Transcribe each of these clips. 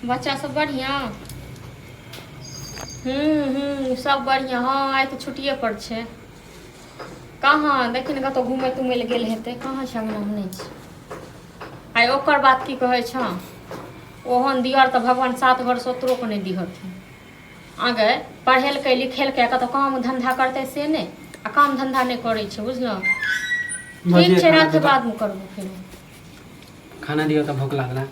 बच्चा सब बढ़िआँ? हूँ हूँ, सब बढ़िआँ। हँ, आइ तऽ छुट्टिए पर छै। कहाँ देखी ने, कतहु घुमै तुमै लए गेल हेतै। कहाँ छै? अङ्गनामे नहि छै आइ। ओकर बात की कहै छँ, ओहन दियर तऽ भगवान सात घर सतरोके नहि दिहथिन। आगे पढ़ेलकै लिखेलकै, कतहु काम धन्धा करतै से नहि, आ काम धन्धा नहि करै छै, बुझलहुँ? ठीक छै, राखे, बादमे करबो फेरो। खाना दियौ तऽ भूख लागल है।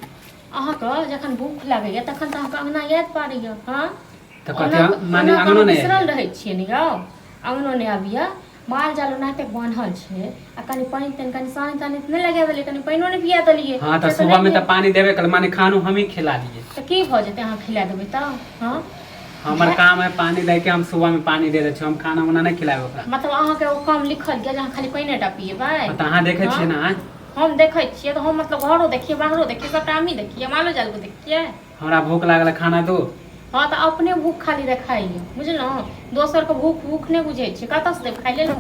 अहाँके जखन भूख लागैया तखन तऽ अहाँके अङ्गना याद पाड़ैया। हँ, तऽ कथी माने अङ्गनो नहि बिसरल रहै छियै ने यौ? अङ्गनो नहि आबैया। माल जाल ओनाहिते बान्हल छै आ कनि पानि तानि, कनि सानी तानी नहि लगा देलियै, कनि पानिओ नहि पिया देलियै। हँ, तऽ सुबहमे तऽ पानि देबे कल, माने खानो हमही खिला दियै। तऽ की भऽ जेतै अहाँ खिला देबै तऽ? हँ, हमर काम है पानि दैके। हम सुबहमे पानि दे दै छियै, हम खाना उना नहि खिलाएब ओकरा। मतलब अहाँके ओ काम लिखल गेल जे अहाँ खाली पानिए टा पिएबै? तऽ अहाँ देखै छियै ने? हम देखै छियै तऽ हम मतलब घरो देखियै, बाहरो देखियै, सबटा हमही देखियै, मालो जालके देखियै। हमरा भूख लागल है, खाना दू। हँ, तऽ अपने भूख खाली देखाइए, बुझलहुँ? दोसरके भूख भूख नहि बुझै छियै। कतऽसँ देब खाइ लेल?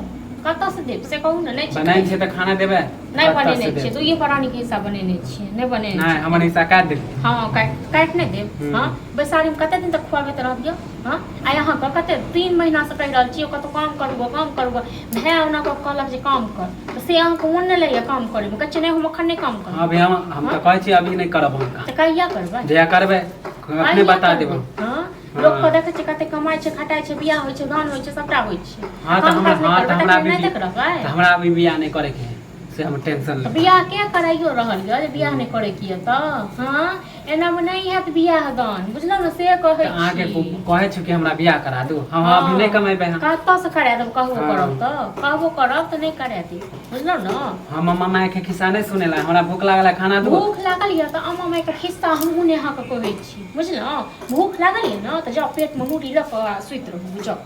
कतऽसँ देब से कहू ने? नहि छै। बनायल छै तऽ खाना देबै। नहि। कतऽ से बनेने देब? छियै, दुइए प्राणीके हिस्सा बनेने छियै, नहि बनेने नहि छियै। हमर हिस्सा काटि देलियै। हँ, काटि काटि नहि देब। हँ, बैसारीमे कते दिन तक खुआबैत रहबियौ? हँ, आइ अहाँके कते 3 महीनासँ कहि रहल छी, कतहु काम करू गऽ, काम करू गऽ। भाय ओना कऽ कहलक जे काम कर, तऽ से अहाँके मोन नहि लगैए काम करैमे। कहै छियै, नहि, हम एखन नहि काम करब। अभी हम तऽ कहै छी, अभी नहि करब हम काम। तऽ कहिया करबै? जहिया करबै, अपने कहिया बता करबै? देब हम। हँ, लोकके देखै छियै कते कमाइ छै, खटाइ छै, बियाह होइ छै, दान होइ छै, सबटा होइ छै। हँ, तऽ काम हमरा काज नहि हँ, तऽ करबै हमरा तखन अभी नहि तक रहबै? तऽ हमरा अभी बियाह नहि करैके है, से हम टेंशन तऽ लेबै। बियाह के कराइयो रहल यऽ जे बियाह नहि करे के यऽ तऽ? हँ, एनामे नहि हैत बियाह दान, बुझलहुँ ने? से कहै तऽ अहाँके छी। कहै छी कि हमरा बियाह करा दू। हम अभी नहि कमेबै हम। कतऽसँ करा देब? कहबो हँ। करब तऽ, कहबो करब तऽ नहि करा देब, बुझलहुँ ने? हम अम्मा मायके खिस्सा नहि सुनेला। हमरा भूख लागल है, खाना दू। भूख लागल यऽ तऽ अम्मा मायके खिस्सा हमहूँ ने अहाँके कहै छी, बुझलहुँ? भूख लागल यऽ ने तऽ जाउ, पेटमे मूड़ी लऽ कऽ आ सुति रहू, जाउ।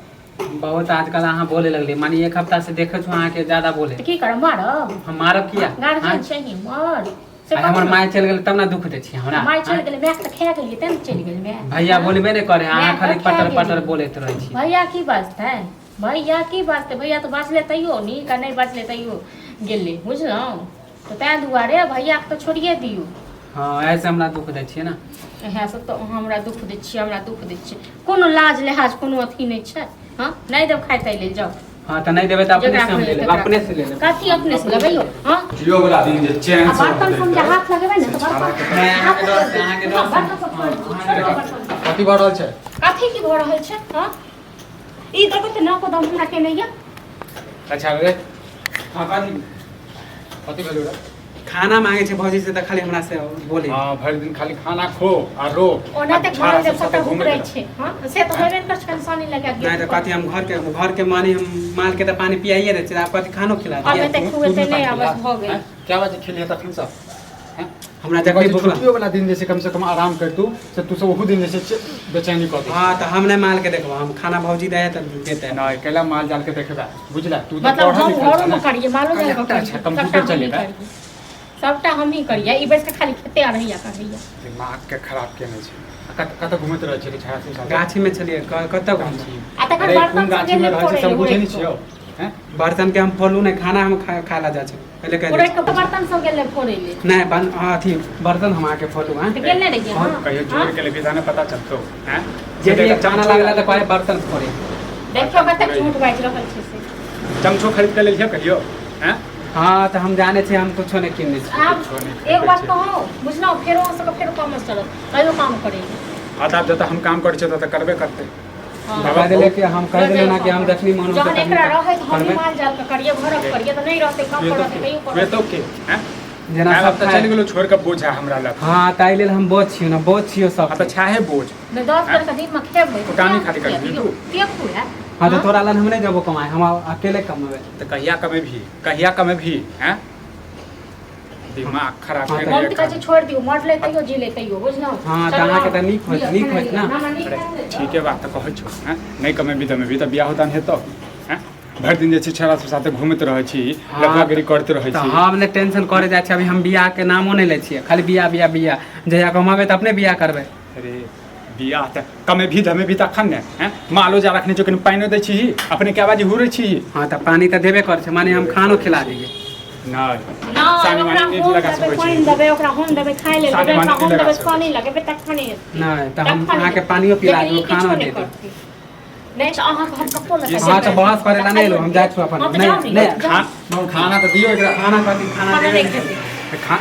बहुत आजकल अहाँ बोले लगलियै, माने एक हफ्ता से देखै છું अहाँके ज्यादा बोले। तऽ की करब, मारब? हम मारब किया? गार्जियन छै हमर से। आइ हमर माय चलि गेल तब ने दुख दै छी हमरा? माय चलि गेलै, मायके तऽ खा गेलियै तें ने चलि गेल माय। भैया बोलबे नहि करे, अहाँ माय खाली तऽ खा पटर गेली। पटर बोलैत रहै छी। भैया की बाजतै? भैया की बाजतै? भैया तऽ बाजलै तैयो नीक आ नहि बाजलै तैयो गेलै, बुझलहुँ? तऽ ताहि दुआरे भैयाके तऽ छोड़िए दियौ। हँ, ऐसे हमरा दुख दै छियै ने। इएह सब तऽ अहाँ हमरा दुख दै छियै, हमरा दुख दै छियै। कोनो लाज लिहाज, कोनो अथी नहि छै। हँ, नहि देब खाइ ताइ लेल, जाउ। हँ, तऽ नहि देबै तऽ अपने जकरा से हम ले खोले लेब। तकरा। अपने से ले लेब। कथी अपने से लेबै यौ? हँ, जियो वाला दिन जे चैन आ से बर्तन रहतै सब जे हाथ लगेबै ने तऽ बर्तन नहि, अहाँके डर से, अहाँके डर से। बर्तन सब छोड़ि दियौ, छोड़ि दियौ बर्तन सब। कथी भऽ रहल छै? कथी की भऽ रहल छै? हँ, ई देखो तऽ नाको दम हमरा केने यऽ। अच्छा रे। हँ, कथी? कथी भेलो रे? खाना मांगे छै भौजी से तऽ खाली हमरा से बोले। हाँ, भरि दिन खाली खाना खो आ रो। ओना तऽ छाड़ा घर सब जब सबटा साथे घूमैत हुकरै रह। छै। हँ, से तऽ होबे ने करै छै, कनि सानी लगा के। नहि तऽ कथी, हम घर के मानी हम माल के तऽ पानि पियाइए दै छियै, आब कथी खानो खिला अब दियै? एते तू खुएते नहि नहि, पानि आ बस पिला? भऽ गेल। हैं? क्या बात खेलिए तखन सब हैं? हमरा जखनी भूख लग छुट्टियो वाला दिन जे छै कम से कम आराम करतू, से तू सब ओहू दिन जे छै बेचैनी कऽ दै। हँ, तऽ हम नहि माल के देखबो, हम खाना भौजी दै है तऽ देतै। नहि, कैला माल जाल के देखबे, बुझला? तू तऽ मतलब पढ़ल हम लिखल घरोमे छह ने। करियै, मालो जाल के कलेक्टर करियै, छै, सबटा कंप्यूटर हमही चलेबै। करियै, सबटा हमही करियै। ई बैस कऽ खाली खेते आ रहैया करैया। दिमाग के खराब केने छै। आ कत कत घुमैत रहै छै छाया से साथे? गाछीमे छलियै, कतऽ घुमै छियै? आ तखन अरे बर्तन कोन सब गाछी में गेलै रहै छै फोड़ै सब लए, बुझै नहि उड़ैत छियौ हैं? बर्तन के हम फोलू नहि, खाना हम खा ला जाइ छै, पहिले कहि दै उड़ैत छी। कऽ बर्तन सब गेलै फोड़ै लए। नहि, बन अथी बर्तन हम अहाँके फोलू। हँ। तऽ गेल नहि रहियै? हँ। कहियो जोड़ के लेबही तहने पता चलतौ हैं। जे भी खाना लागला तऽ कहै बर्तन फोड़े। देखियौ कतेक झूठ बाजि रहल छै से। चमचो खरीद के लेलियै कहियो हैं? हँ, तऽ हम जानै छी, हम कुछो नहि किनने छी। आब कुछो नहि एक बात खरीदै छै। कहू, बुझलहुँ? फेरो अहाँ सबके फेरो कॉमर्स चलत, कहियो काम करै लए। हँ, तऽ आब जतऽ हम काम करै छियै ततऽ करबे करतै। हँ। कहि देलियै कि हम कहि देलियै ना कि हम जखनी मन होतै जहन तखनी एकरा रहै तऽ हमही करबै। माल जाल के करियै, घरक करियै, तऽ नहि रहतै, काम पर रहतै तैयो करत। तो के हैं? जेना माय सब बाप तऽ खाय चलि गेलो छोड़ि कऽ, बोझ है हमरा लग। हँ, ताहि लेल हम बोझ छियौ ने, बोझ छियौ सब। हँ, तऽ छाहे बोझ। नहि, 10 बेर के दिनमे खेबै तऽ फुटानी के खाली करबिही खुआएत यौ? तू? के खुआएत? हँ, तऽ तोरा लन हम नहि जेबो कमाइ, हम अकेले कमेबै। तऽ कहिया कमेबही, कहिया कमेबही हैं? दिमाग खराब हाँ, है। तऽ हम तऽ कहै छी छोड़ि दियौ, मरलै तैयो जीलै तैयो, बुझलहुँ? हाँ, तऽ चलू अहाँके आउ। तऽ नीक होइत लिअ, नीक खाना होइत लिअ। ने। हमरा नीक अरे हैत ने तऽ। ठीके बात तऽ कहै छौ हैं, नहि कमेबही तमेबही तऽ बियाहो दान हेतौ हैं? भरि दिन जे छै छेड़ा सब साथे घूमैत रहै छी, हाँ, लफड़ागिरी करैत रहै तऽ छी। हम नहि टेंशन करे जाइ छी। अभी हम बियाह के नामो नहि लै छियै, खाली बियाह बियाह बियाह। जहिया कमाबै तऽ अपने बियाह करबै। अरे बियाह तऽ कमेबही धमेबही तखन ने हैं? मालो जा रखने छौ, कनि पानिओ दै छीही? अपने के आवाज हुरै छी। हँ, तऽ पानि तऽ देबे करै छै, माने हम खानो खिला दियै। नहि। नहि, सानी ओकरा वानी होम लगा देबै, सकै छी। पानि देबै, ओकरा होम देबै, खाय लेल सानी देबै, ओकरा वानी होम लगा देबै, सकै पानि लगेबै, तखने हेतै। नहि तऽ हम तखन अहाँके हेतै। पानियो पिला लेकिन देब, ई किछो खानो नहि दे देब। करतै। नहि तऽ अहाँके हम कतौ लऽ ई अहाँ तऽ बहस करै लए नहि एलहुँ, हम जाइ छी अपन। हँ तऽ नहि जाउ ने, नहि जाउ। खाना तऽ दियौ एकरा। खाना कथी खाना खाना देबै नहि खेबै। तऽ खा